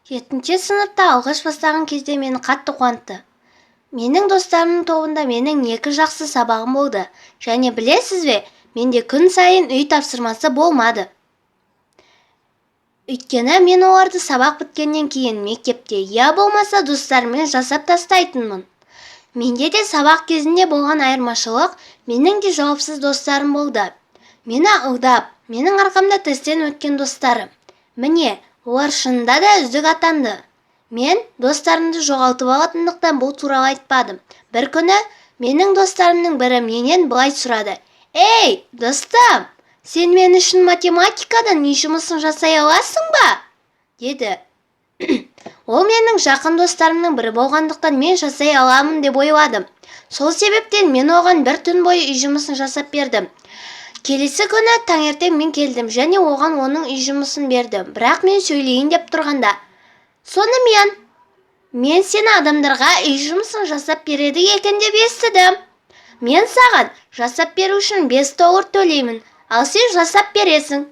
Жетінші сыныпта алғаш бастаған кезде мені қатты қуантты. Менің достарымның тобында менің екі жақсы сабағым болды. Және білесіз бе, менде күн сайын үй тапсырмасы болмады. Өйткені мен оларды сабақ біткеннен кейін мектепте, я болмаса достарыммен жасап тастайтынмын. Менде де сабақ кезінде болған айырмашылық, менің де жауапсыз достарым болды. Мені алдап, менің арқамда тесттен өткен достарым. Міне, олар шынында да үздік атанды. Мен достарымды жоғалтып алатындықтан бұл туралы айтпадым. Бір күні менің достарымның бірі менен былай сұрады: «Ей, достым, сен мен үшін математикадан үй жұмысын жасай аласың ба?» – деді. Ол менің жақын достарымның бірі болғандықтан, мен жасай аламын деп ойладым. Сол себептен мен оған бір түн бойы үй жұмысын жасап бердім. Келесі күні таңертең мен келдім және оған оның үй жұмысын бердім. Бірақ мен сөйлейін деп тұрғанда: «Сонымен, мен сені адамдарға үй жұмысын жасап береді екен деп естідім. Мен саған жасап беру үшін 5 доллар төлеймін, ал сен жасап бересің».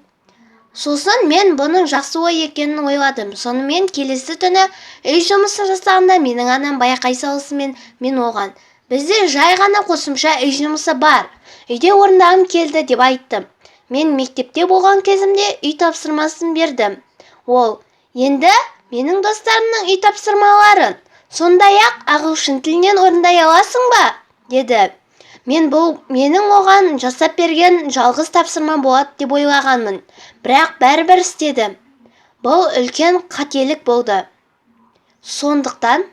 Сосын мен бұның жақсы ой екенін ойладым. Сонымен, келесі түні үй жұмысын жасағанда менің анам байқай салысымен, мен оған: «Бізде жай ғана қосымша үй жұмысы бар, үйде орындағым келді», – деп айттым. Мен мектепте болған кезімде үй тапсырмасын бердім. Ол: «Енді менің достарымның үй тапсырмаларын, сондай-ақ ағылшын тілінен орындай аласың ба?» – деді. Мен бұл менің оған жасап берген жалғыз тапсырмам болады деп ойлағанмын, бірақ бәрібір істедім. Бұл үлкен қателік болды. Сондықтан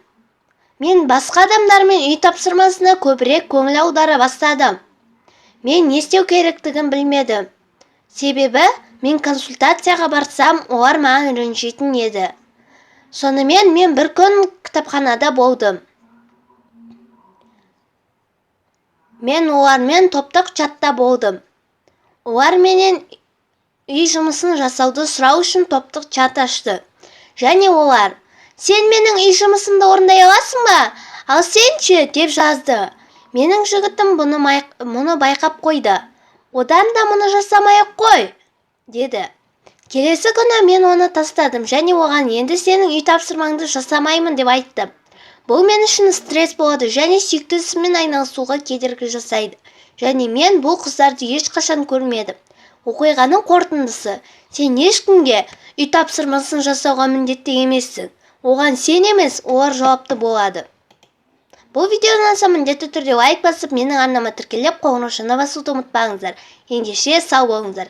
мен басқа адамдармен үй тапсырмасына көбірек көңіл аудара бастадым. Мен не істеу керектігін білмедім, себебі мен консультацияға барсам, олар маған ренжитін еді. Сонымен, мен бір күн кітапханада болдым. Мен олармен топтық чатта болдым. Олар менен үй жұмысын жасауды сұрау үшін топтық чат ашты. Және олар: «Сен менің үй жұмысымды орындай аласың ба? Ал сен ше?» – деп жазды. Менің жігітім мұны байқап қойды. «Одан да мұны жасамай-ақ қой», – деді. Келесі күні мен оны тастадым және оған енді сенің үй тапсырмаңды жасамаймын деп айттым. Бұл мен үшін стресс болады және сүйікті ісіммен айналысуға кедергі жасайды. Және мен бұл қыздарды ешқашан көрмедім. Оқиғаның қорытындысы: сен ешкімге үй тапсырмасын жасауға міндетті емессің. Оған сен емес, олар жауапты болады. Бұл видео ұнаса, міндетті түрде лайк басып, менің арнама тіркеліп, қоңыраушаны басуды ұмытпаңыздар. Ендеше, сау болыңыздар.